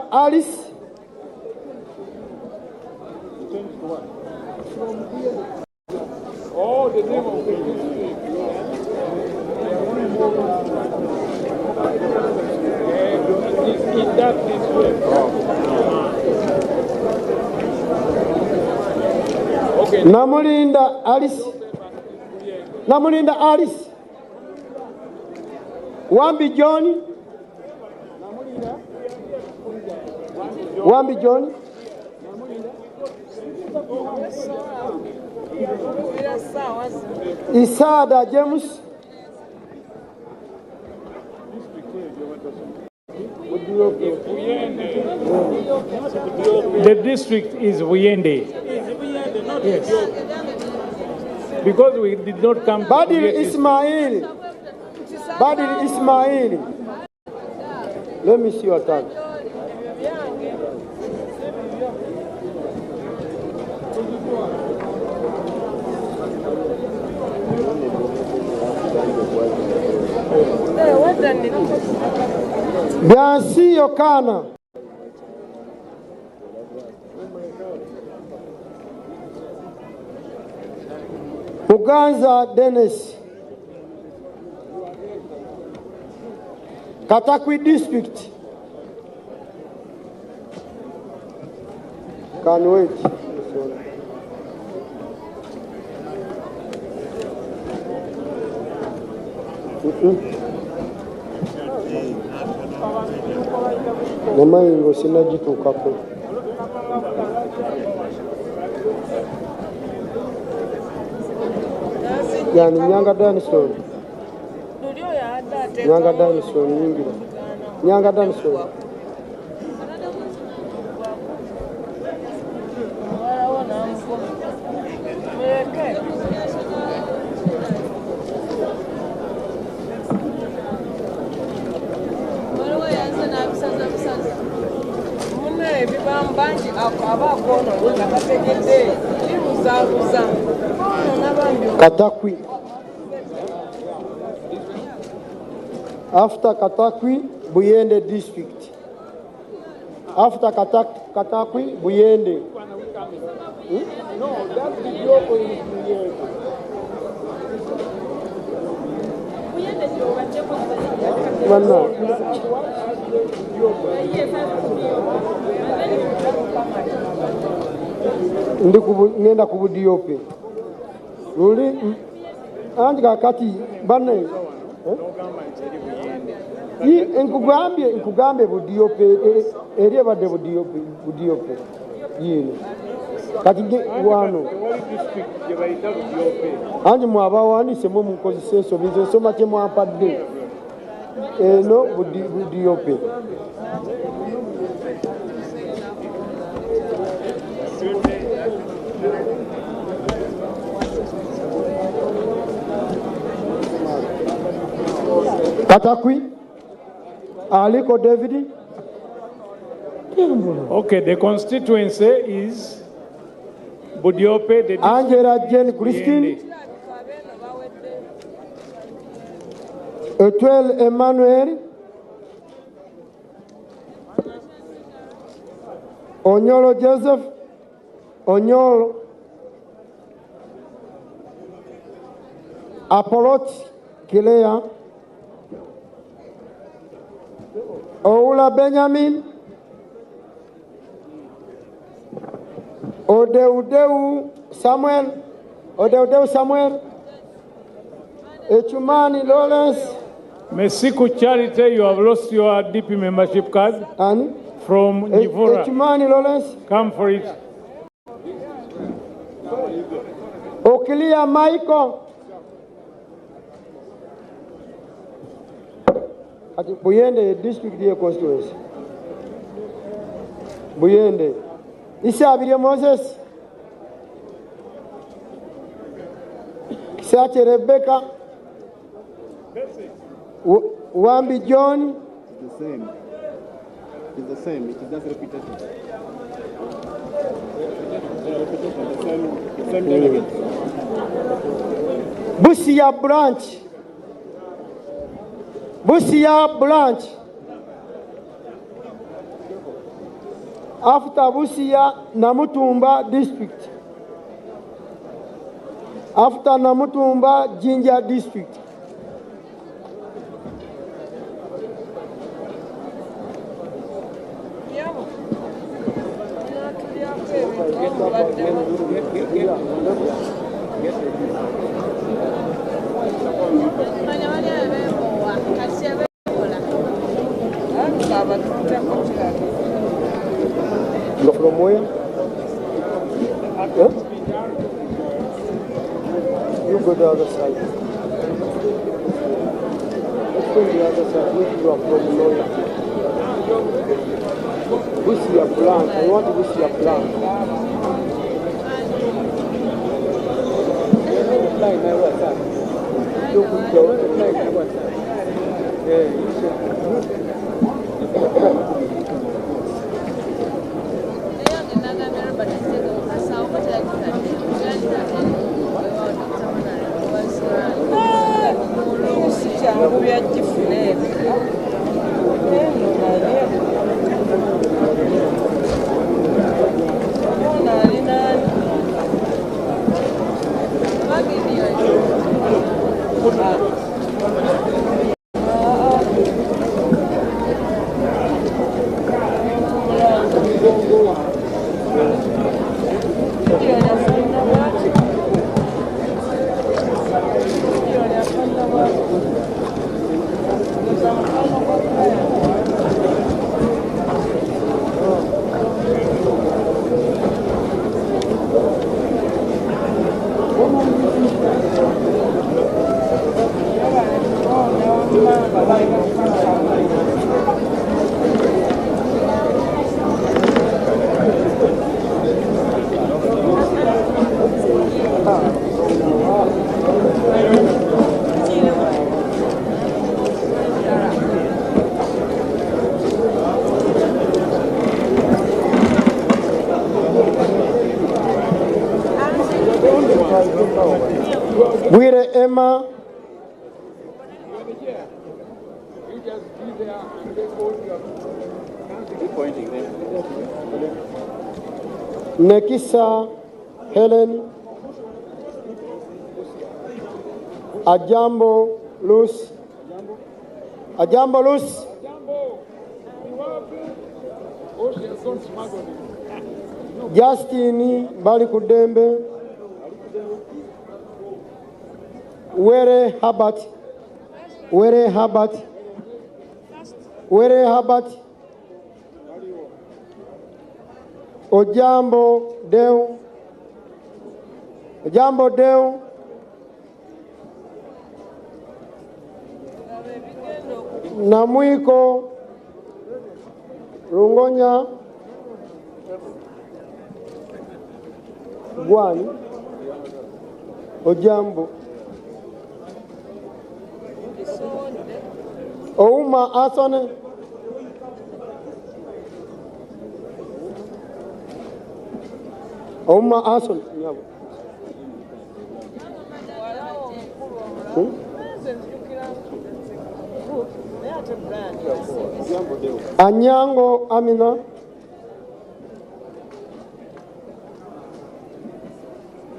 Namulinda Alice. Oh, the name of the district. In that district. Okay. Namulinda Alice. Namulinda Alice. Wambi John. Wambi John. Isada James. The district is Buyende. Yes. Because we did not come to Badil create this. Ismail. Badil Ismail. Let me see your tag. Biansi Yokana. Muganza Dennis. Katakwi District. Can wait. Namayingo sinagituukako. Yani Nyanga Danson. Nyanga Danson yingira. Nyanga Danson. Katakwi. After Katakwi, Buyende District. After Katakwi, Buyende. No, that's the Yoko is Buyende. Ngenda ku Budiope. Luli anti kakati banne nkugambye Budiope eri ebadde Budiope yiino kati wano anti mwabawandiise mwe mukozesa ensobi nze nsoma kye mwampadde eno Budiope. Katakwi, Aliko David. Okay, the constituency is Budiope. The Angela Jane Christine. Etuel Emmanuel. Onyolo Joseph. Onyolo. Apolot Kilea. Oula Benjamin. Odeudeu Samuel. Odeudeu Samuel. Echumani Lawrence. Mesiku Charity, you have lost your DP membership card. And? From Nivora. Echumani Lawrence. Come for it. Okilia Michael. Buyende district ye constituency. Buyende. Isabirye Moses. Kisache Rebecca. Wambi John. It's the same. It's the same. It is just repetition. The same delegate. Busia Branch. Busia Branch. After Busia, Namutumba district. After Namutumba, Jinja district. You're from where? Huh? You go the other side. Let's go the other side. Which you are from lawyer. Busia plant. I want Busia plant. Bwire Emma. Nekisa Helen. Ajambo Lucy. Ajambo Lucy. Justin Balikudembe. Were Herbert. Were Herbert. Were Herbert. Ojambo Deo. Ojambo Deo. Namwiko Rungonya Gwani Ojambo Ouma Asone Ouma Asone Anyango Amina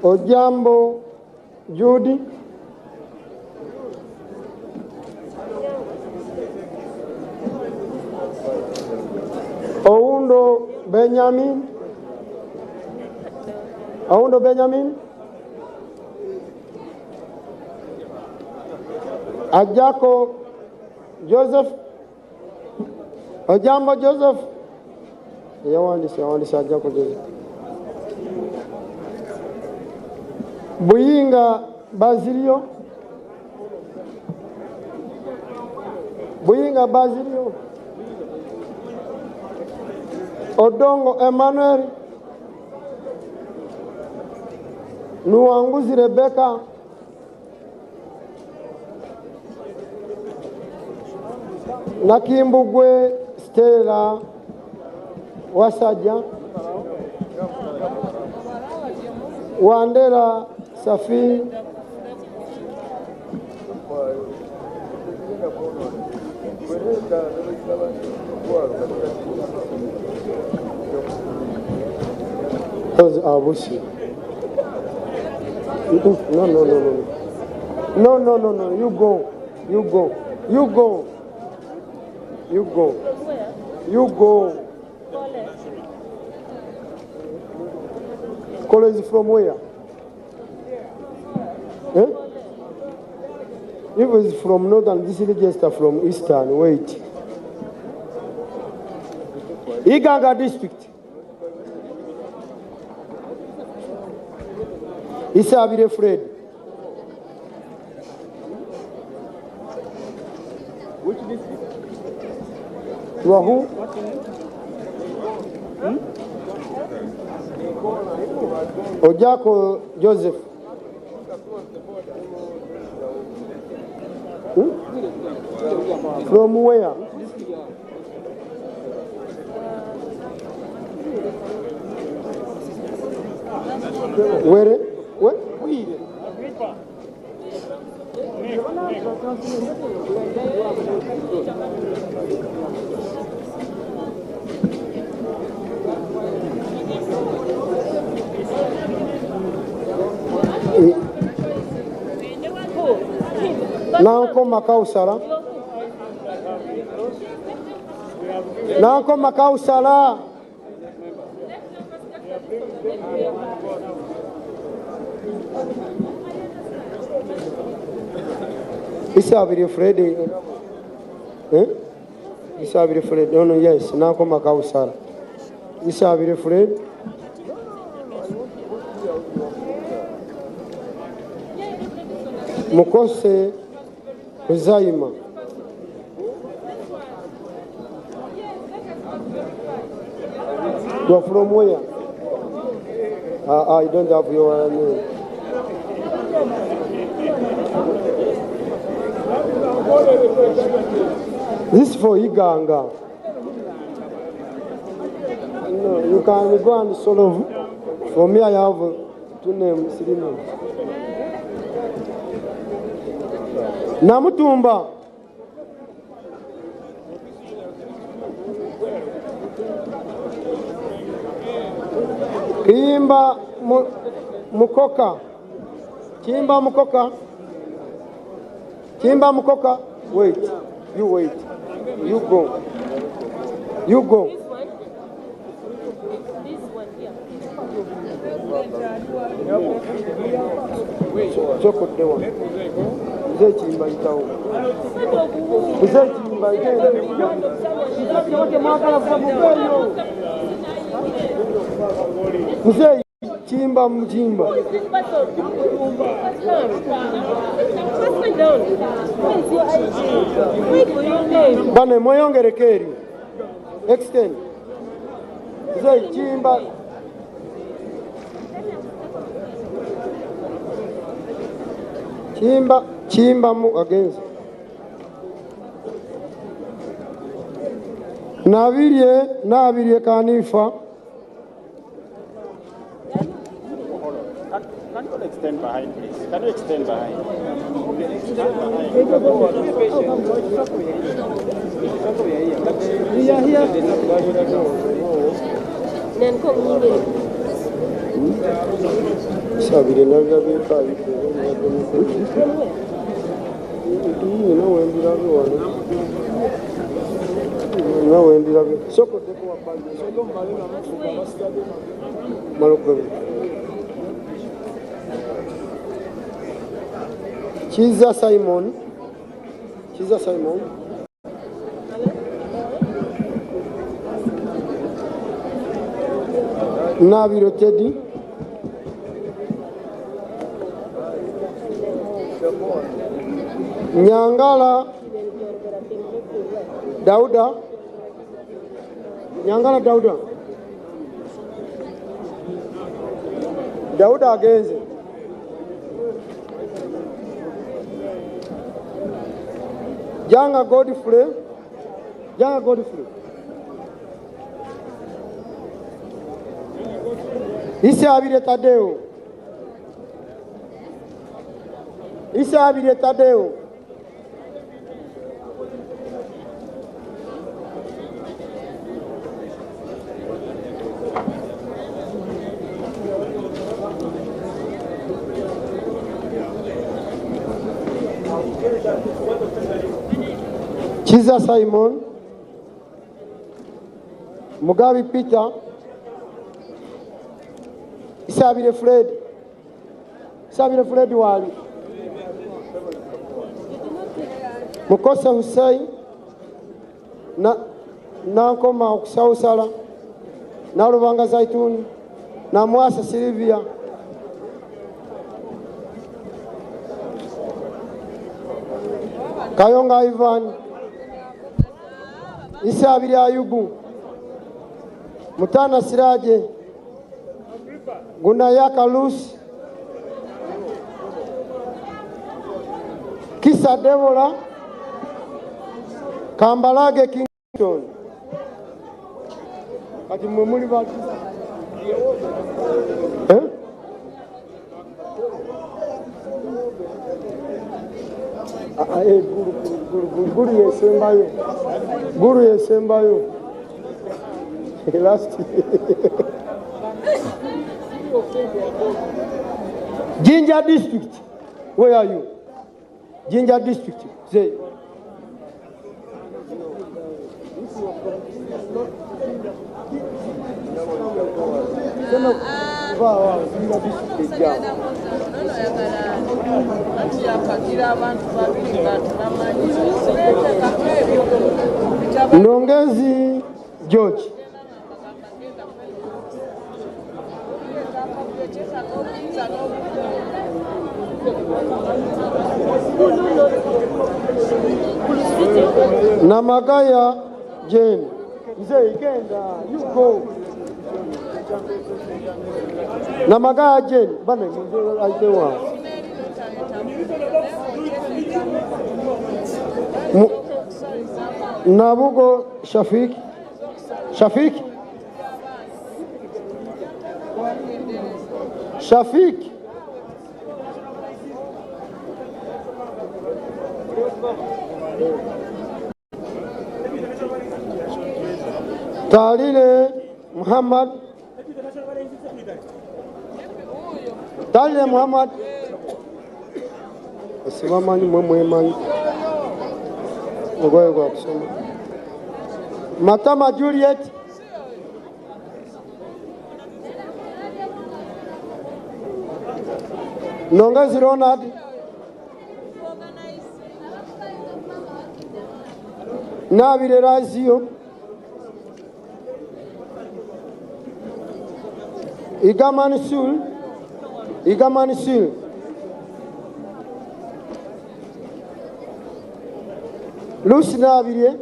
Ojambo Judy Oundo Benjamin Oundo Benjamin Ajako Joseph Ojambo Joseph yawandise Ajako Joseph Buyinga Basilio Buyinga Basilio Odongo Emmanuel Nuanguzi Rebecca Nakimbugwe Stella Wasaja Wandera Safi Those are Busia. No, no, no, no. No, no, no, no. You go. You go. You go. You go. You go. College from where? Eh? If it's from northern, this is register from eastern. Wait. Iganga district. Isabire Fred. Which district? You are who? Hmm? Ojako Joseph. Hmm? From where? Where? What? Nankoma Kausala. Nankoma Kausala. Isabiri Fred. Eh? Isabiri Fred. No, no, yes. Nankoma Kausala. Isabiri Fred. Mukose Uzaima. You are from where? I don't have your name. This is for Iganga. No, you can go and solve. For me, I have two names, three names. Namutumba. Kimba Mukoka. Kimba Mukoka. Kimba Mukoka. Wait. You wait. You go. You go. This one here. Mzee Chimba itao. Mzee Chimba itao. Mzee Chimba Mjimba. Bane moyongere keri. Extend. Mzee Chimba. Chimba Chimba mu against. Nabirye Kanifa. Can you extend behind, please? Can you extend behind? Extend behind. Chiza Simon. Chiza Simon. Nabiro Teddy. Nyangala Dauda. Nyangala Dauda. Dauda agenze. Janga Godfrey. Janga Godfrey. Isabire Tadeo. Isabire Tadeo. Kiza Simon, Mugabi Peter, Isabire Fred, Isabire Fred Wali, Mukosa Hussein, Nankoma Okusausala, Nalubanga Zaituni, Namwasa Silvia, Kayonga Ivan, Isabiri Ayubu, Mutana Siraje, Gunayaka Lucy, Kisa Devola, Kambalage Kingston. Kati mwe muli batu. Eh? Guru, guru, guru, guru yesembayo. Guru yesembayo. Last. Jinja District. Where are you? Jinja District. Say. Ndongezi George. Namagaya Jane. Mzee genda, you go. Namagaya Jane, bana mzee aitewa. Nabugo Shafik. Shafik. Shafik. Talile Muhammad. Talile Muhammad. Siwamani mwemwemani. Ngoyo kwa kusoma. Matama Juliet. Nongezi Ronald. Nabire Razio. Igaman Sul. Igaman Sul. Lucy Nabire.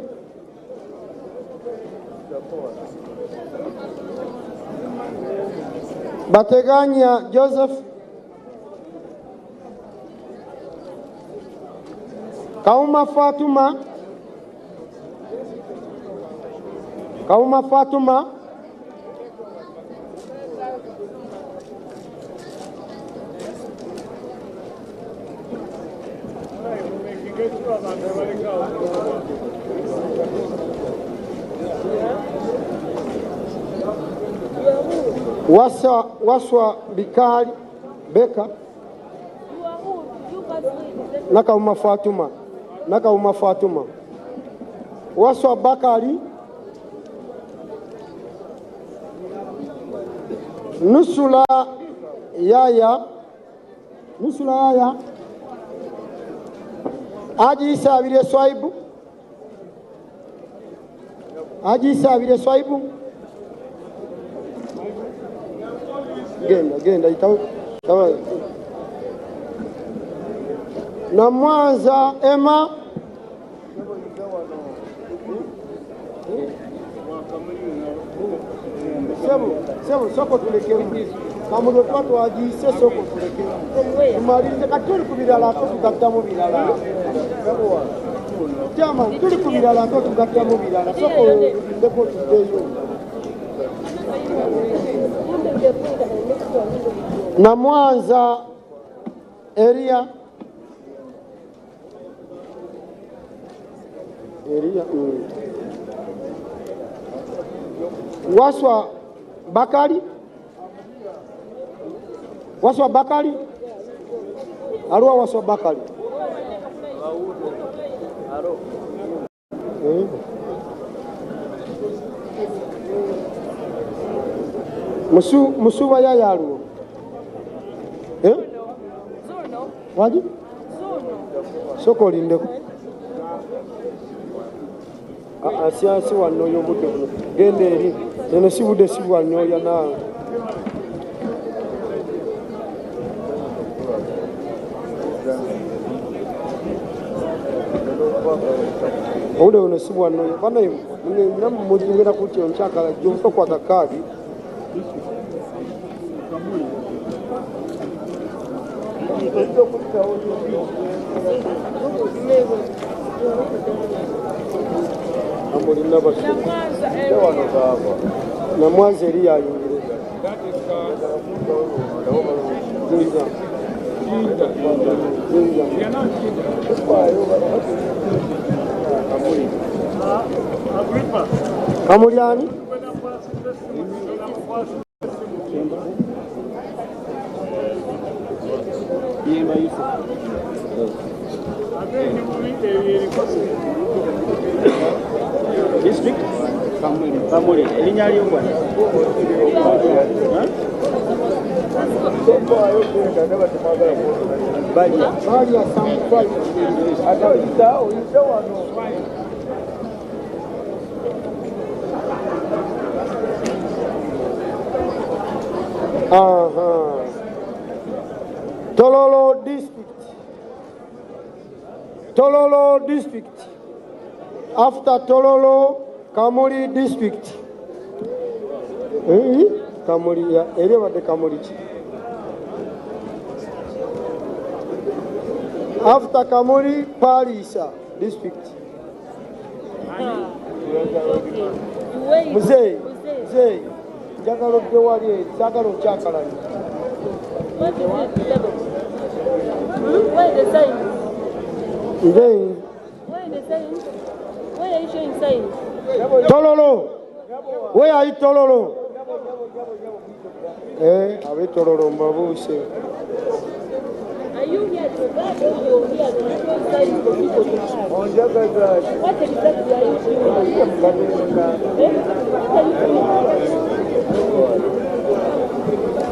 Bateganya Joseph. Kauma Fatuma. Kauma Fatuma. Waswa Bikali Beka. Nakauma Fatuma. Nakauma Fatuma. Waswa Bakari. Nusula Yaya. Nusula Yaya. Aji Isabire Swaibu. Aji Isabire Swaibu. Genda, genda, itawa. Na Mwanza Emma. Sebo, soko tulekemu. Kamudo twatu ajise soko tulekemu. Tumalize katuli kubirala to tugattamu birala. Chama tuli kubirala to tugattamu birala. Soko ndeko tudeyo. Na Mwanza area area Waswa Bakari. Waswa Bakari. Arua Waswa Bakari. Musuba ya yaluwo. Eh? Waji? Soko lindeko. Asiansi wanoyo budde buno. Genda eri. Eno si budde si bwanyoya naawe. Obudde buno si bwanyoya. Banaye mugenda kutya nkyakala gy'otokwata kaadi. Namwanza eri yayingire. Kamuli ani? District Kamuli. Erinnya lyo bwana. Balia. Balia Sampai. Aha. Tororo District. Tororo District. After Tororo, Kamuli District. Kamuli ya eri de Kamuli. After Kamuli, Palisa District. Mzee, mzee. Njagala odde wali eri, saagala okyakalanya. Where the signs? Where the signs? Where are you showing signs? Tororo. Where are you, Tororo? Eh, abe Tororo mbabuuse. Are you here to guard or you're here to show signs for people to have? What exactly are you doing? Eh? What are you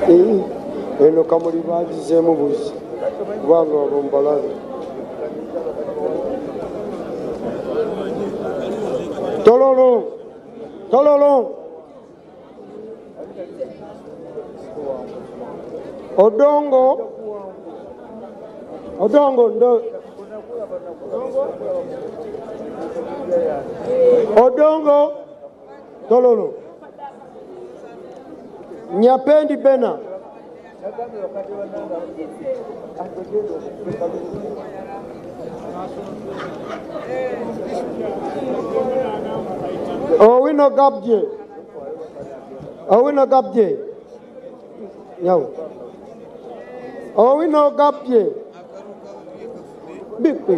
doing? Eno Kamuli bagizeemu buzi kubanga abo mbalabe. Tororo, Tororo. Odongo, Odongo ndo. Odongo, Tororo. Nyapendi Bena. Owino Gabje. Owino Gabje. Nyawo. Owino Gabje. Bipi.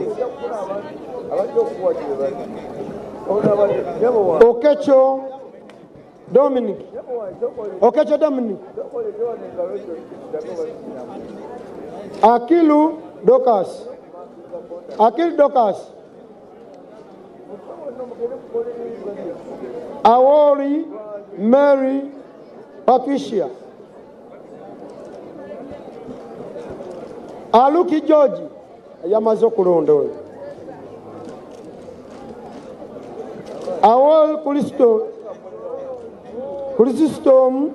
Okecho Dominic. Okecho Dominic. Akilu Dokas. Akil Dokas. Awori Mary Patricia. Aluki George. Yamaze okulonda oyo. Awol Kristo. Krisistom.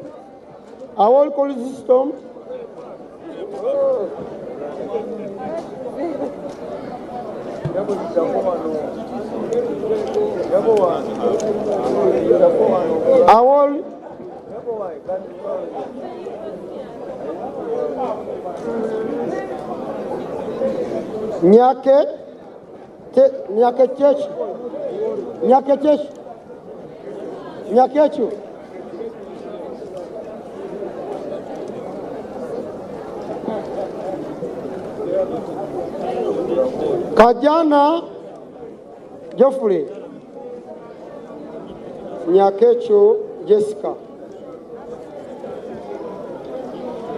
Awol Krisistom. Awol Nyake Nyake Chechu Nyake Chechu Nyakechu Kajana Geoffrey Nyakechu Jessica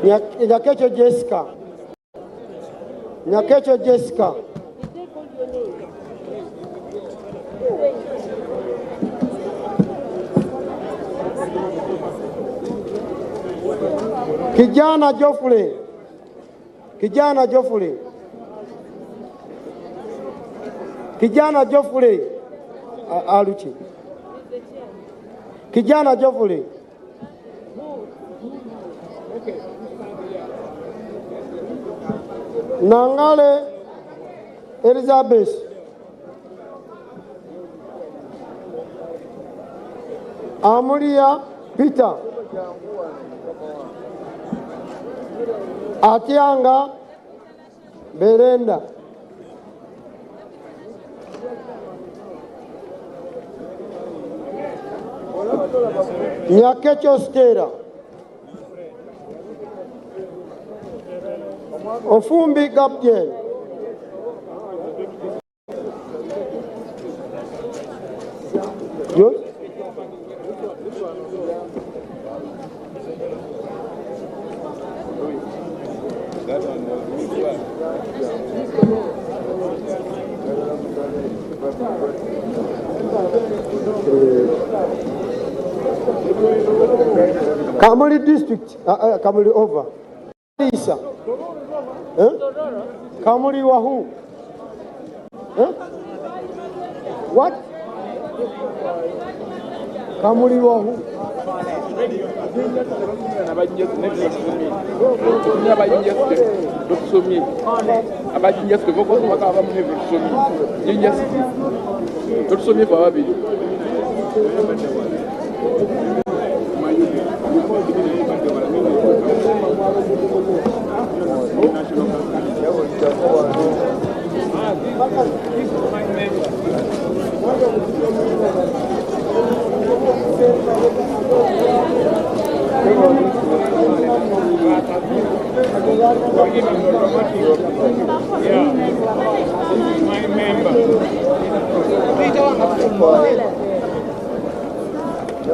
Nyakechu Jessica Nyakechu Jessica. Did they call your Kijana Geoffrey. Kijana Geoffrey. Kijana Geoffrey. Aluchi. Kijana Geoffrey. Nangale Elizabeth. Amulia Peter. Atianga Berenda. Nyakecho Stera. Ofumbi Gabriel. Yes? Kamuli district, Kamuli over. Isa. Eh? Kamuli Wahoo. Eh? What? Kamuli Wahoo.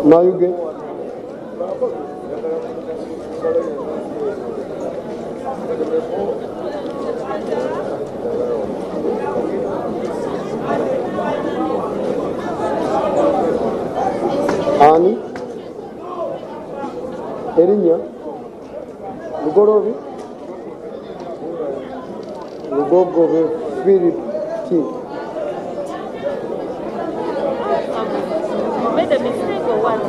Mayuge. Ani Erinya Lugorobi Lugogobe Philip T. Made a mistake or what?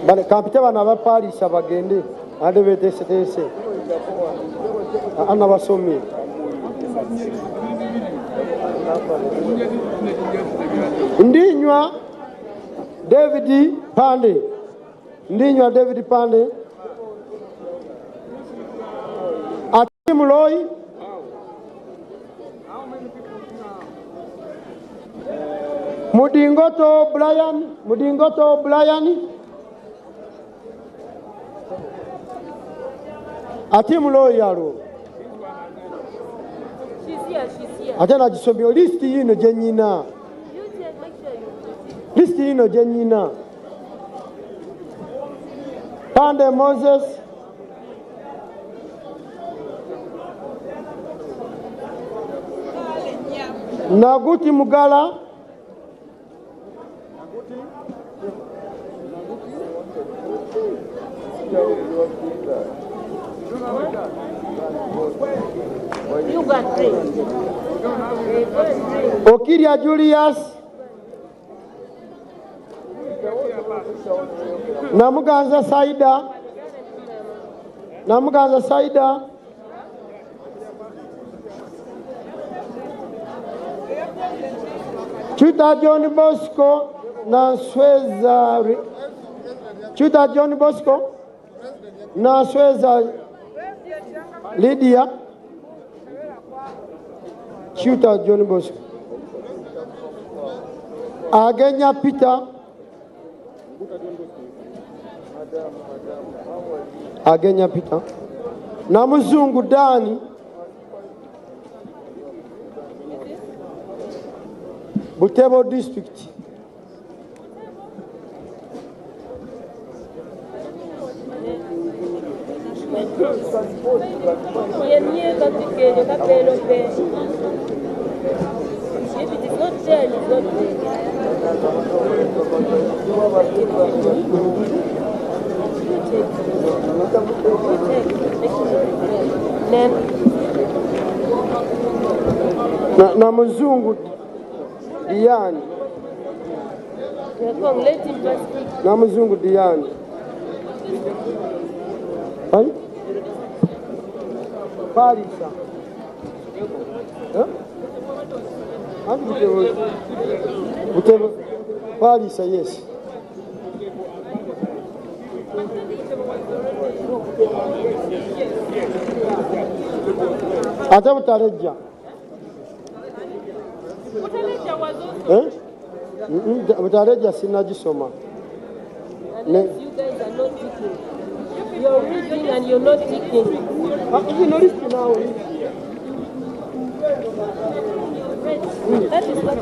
Bale kampite bano abapaalisa bagende ate beteeseteese ana basomye. Ndinywa David Pande. Ndinywa David Pande. Atimuloi. Mudingoto Brian, Mudingoto Brian. Atimuloi yalo. She's here, she's here. Ate nagisomye list yino gye nnyina. List yino gye nnyina. Pande Moses. Naguti Mugala. You got drink. Okiria Julius. Namuganza Saida. Namuganza Saida. Chuta John Bosco Nansweza. Chuta John Bosco Nansweza Lydia. Chuta John Bosco. Agenya Peter. Agenya Peter. Namuzungu Dani. Butebo District. If it is not there, it's not there. Na mzungu Diani. Na mzungu Diani. Hai? Parisa. Eh? Butebo. Parisa, yes. Ate Butaleja. Eh? Butaleja sinagisoma. Unless you guys are not ticking. You're reading and you're not ticking. That is what.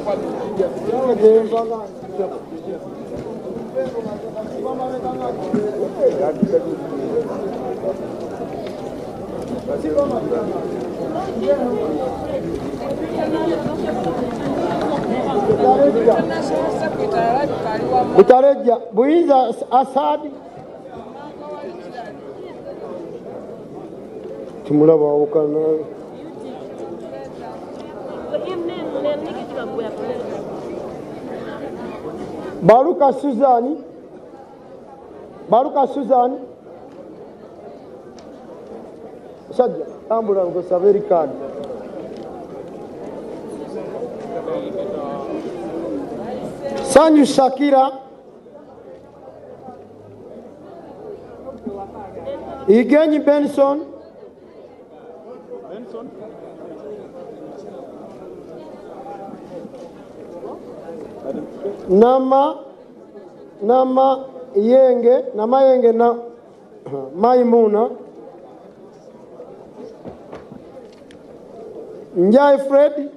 Butaleja Buiza Asadi Timulaba okana Baruka Suzani Baruka Suzani Sajja tambula ngosaba card. Sanyu Shakira Igenyi Benson Nama Yenge na Maimuna Njai Fred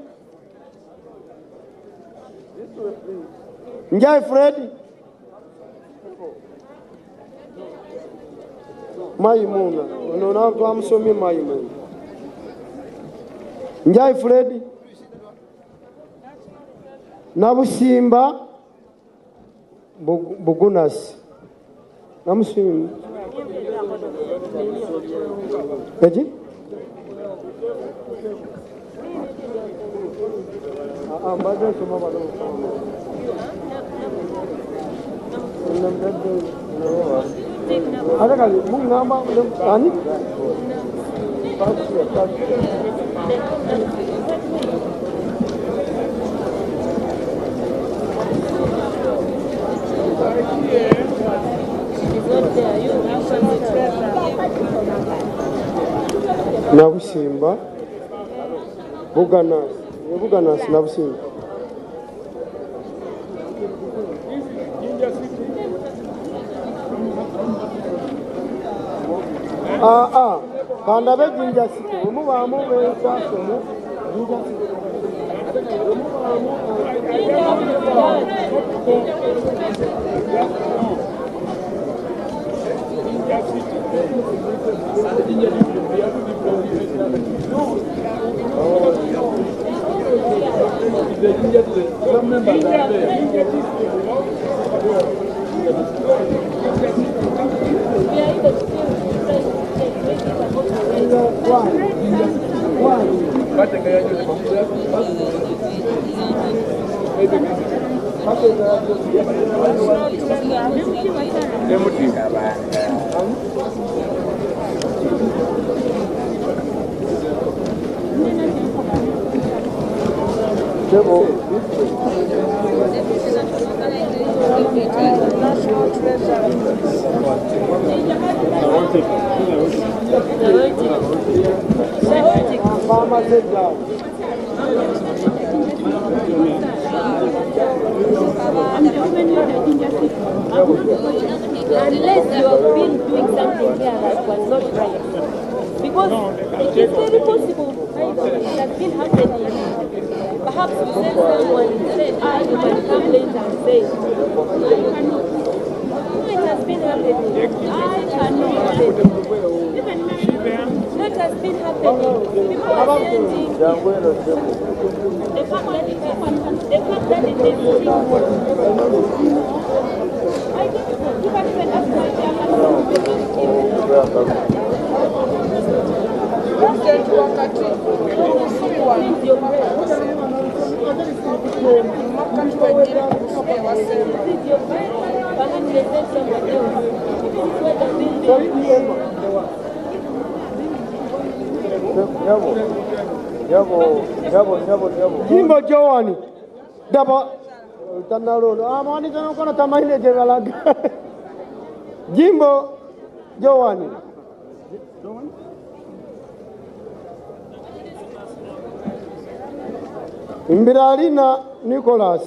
Njai Fred Maimuna unaona twamusomye Maimuna Njai Fred Nabusimba Bugunas Namusimba Eji Nabusimba Buganas Buganas Nabusimba Kandabe Jinja City omubamu bensasomu Jinja City Unless you have been doing something here that was not right. Because it is very possible it has been happening. Perhaps you send someone and say, you can come later and say, no, it has been happening. I cannot. what has been happening. People are sending the fact that it is, the fact that it is I think you can even ask my chairman. Jimbo Joani daba tanalo amani tano kono tamaine jebalaga Jimbo Joani Mbiralina Nicholas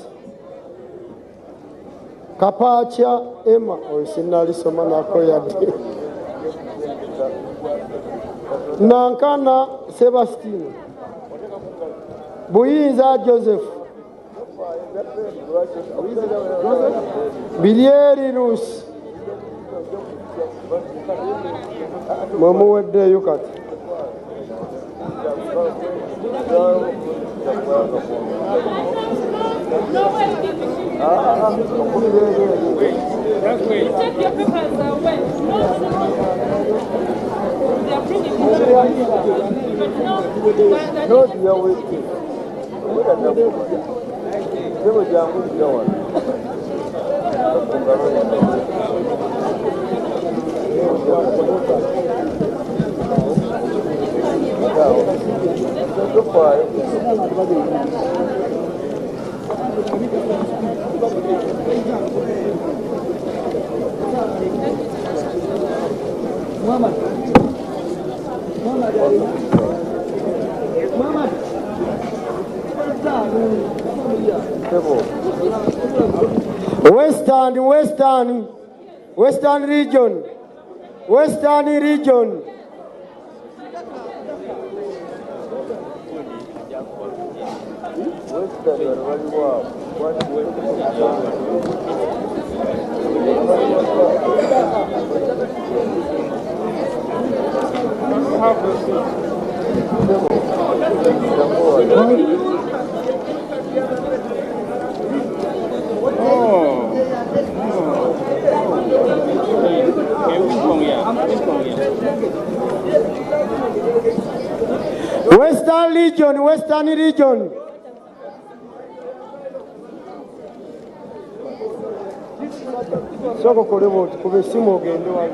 Kapacha Emma osinalisoma nako yadde Nankana Sebastino Buyinza Joseph Bilieri Rus Mwamuweddeyo kati Take your papers away. No, no, no. They are bringing it. But no, Western, Western, Western region, Western region. Western region, Western region. Soko kolebo kube simu ogende wali.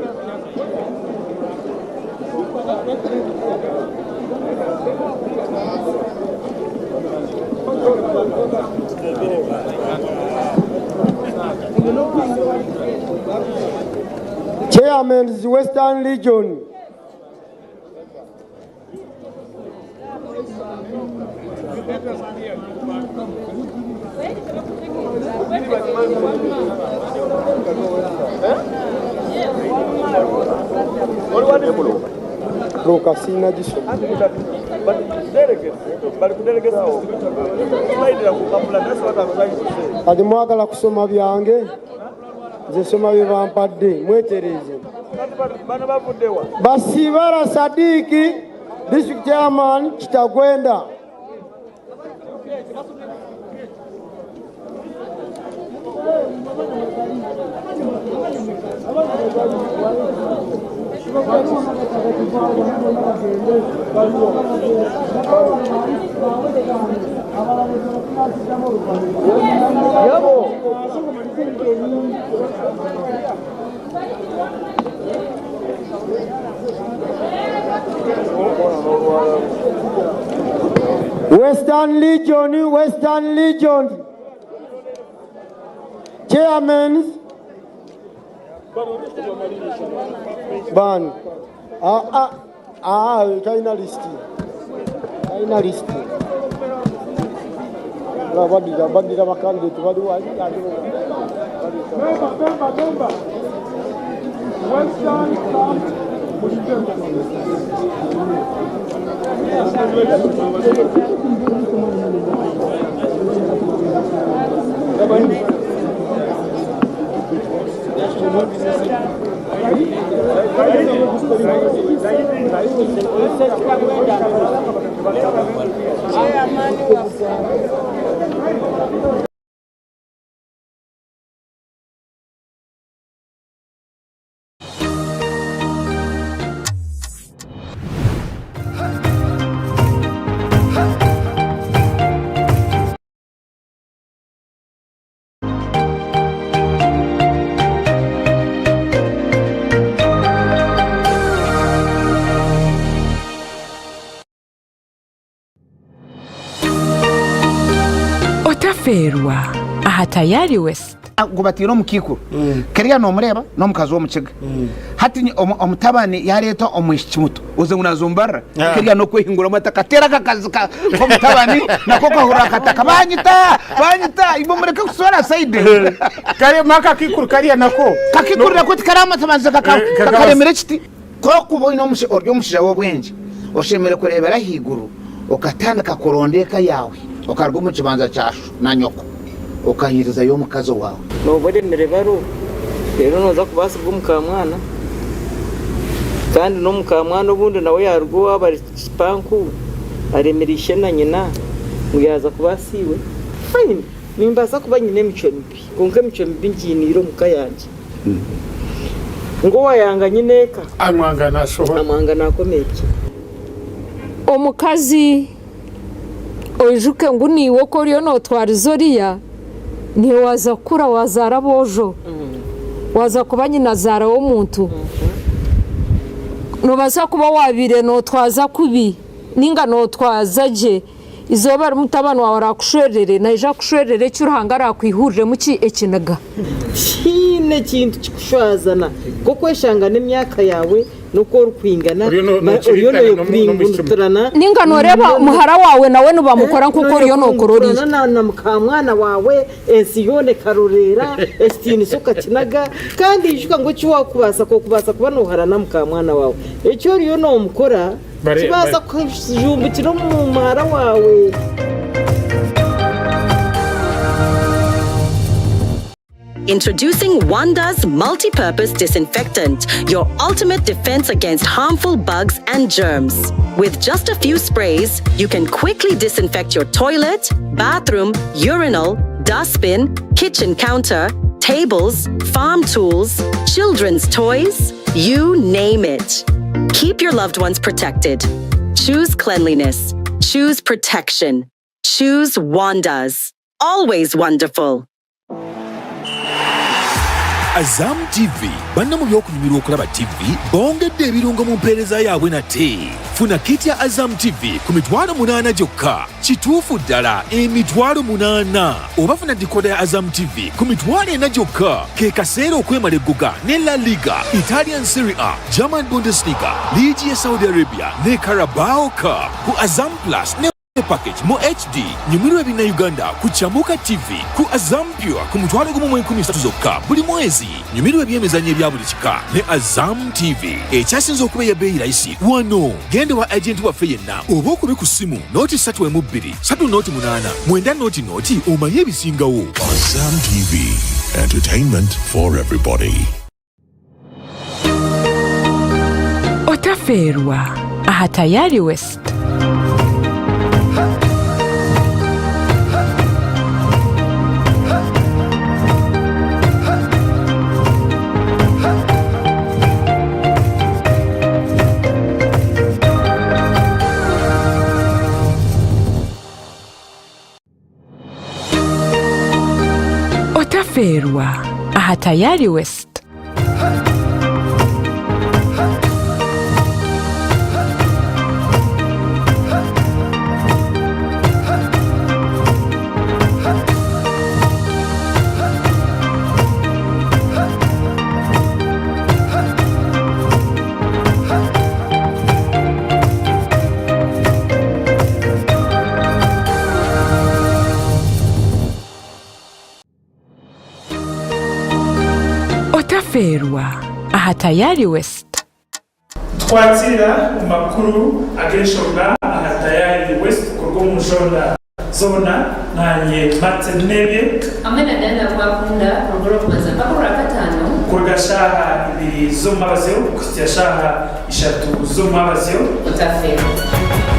Chairman Western Region. Kati mwagala kusoma byange nze soma bye bampadde mwetereze. Basibara Sadiki district chairman Kitagwenda. Western Legion, Western Legion. Chairman Ban. China list. China list. Member. Western Camp. Otaferwa aha Tayari West. Ngu bataire omu kaikuru kariya nomureeba n'omukazi w'omukiga hati omutabani yareeta omwishiki muto oze ngu nazumbarira kariya n'okwehinguramu ati akateera akakazi k'omutabani nako kahurira akataka banyita banyita imwe mureke kuswera saidi Kare maka kikuru kariya nako kakikuru nako tikaramasamanza kakaremera ekiti. Kokuba oine ori omushaija w'obwengye oshemereire kureebera ahaiguru okatandika kuronda eka yaawe okaruga omu kibanja kya sho na nyoko okahirizayo omukazi waawe. Nooba oremire baro reero nooza kubaasibwa omukamwana kandi n'omukamwana obundi nawe yaaruga owaabo ari kipanku aremire ishe na nyina ngu yaaza kubaasa iwe. Fine, nimbaasa kuba nyine emicwe mibi kwonka emicwe mibi ngiiniire omuka yangye. Ngu owaayanga nyine eka amwanga nashohora amwanga nakomekye. Omukazi oijuke ngu niiwe oku oriyo nootwariza oriya niiwe waaza kukura waazaara aboojo waaza kuba nyinazaara w'omuntu. Noobaasa kuba waabaire nootwaza kubi nainga nootwaza gye izooba rimwe mutabani waawe araakushwerere naija kukushwerera eki Ruhanga araakwihururemu ki ekiniga. Tihaine kintu kikushwazana nk'okweshanga n'emyaka yaawe n'oku orikwingana oriyo nooyekuringuturana. Nainga nooreeba muhara waawe nawe nibamukora nk'oku oriyo nookora oriya. Na mukamwana waawe ensi yoona ekaroreera ekitiinisa okakinaga kandi ijuka ngu eki waakubaasa kokubaasa kuba nooharana mukamwana waawe eki oriyo noomukora kibaasa kujumbukira omu muhara waawe. Introducing Wanda's Multi-Purpose Disinfectant, your ultimate defense against harmful bugs and germs. With just a few sprays, you can quickly disinfect your toilet, bathroom, urinal, dustbin, kitchen counter, tables, farm tools, children's toys, you name it. Keep your loved ones protected. Choose cleanliness. Choose protection. Choose Wanda's. Always wonderful. Azam TV banna mu by'okunyumirwa okulaba TV bongedde ebirungo mu mpeereza yaabwe nate. Funa kit ya Azam TV ku 800,000 gyokka. Kituufu ddala 800,000. Oba funa decoder ya Azam TV ku 400,000 gyokka. Ke kaseera okwemala eggoga ne La Liga, Italian Serie A, German Bundesliga, Liigi ya Saudi Arabia ne Carabao Cup ku Azam Plus ne package mu HD. Nyumirwa ebinnauganda ku Chamuka TV ku Azam Pure ku 13,000 zokka buli mwezi. Nyumirwa ebyemizannyo ebya buli kika ne Azam TV ekyasinze okuba ey'ebbeeyi layisi wano. Genda wa agenti waffe yenna oba okube ku ssimu 032 308 9 0 omanye ebisingawo. Azam TV, entertainment for everybody. Otaferwa aha Tayari West. Otaferwa aha Tayari West. Otaferwa aha Tayari West. Twakira makuru ageshonga aha Tayari West kurwo mushonda zona nanye matenebye amena dana kwakunda kurugoro kubanza pakura katano kurga Kuruga shaaha ibiri z'omumwabazyo kuhitsya shaaha ishatu z'omumwabazyo. Otafeerwa.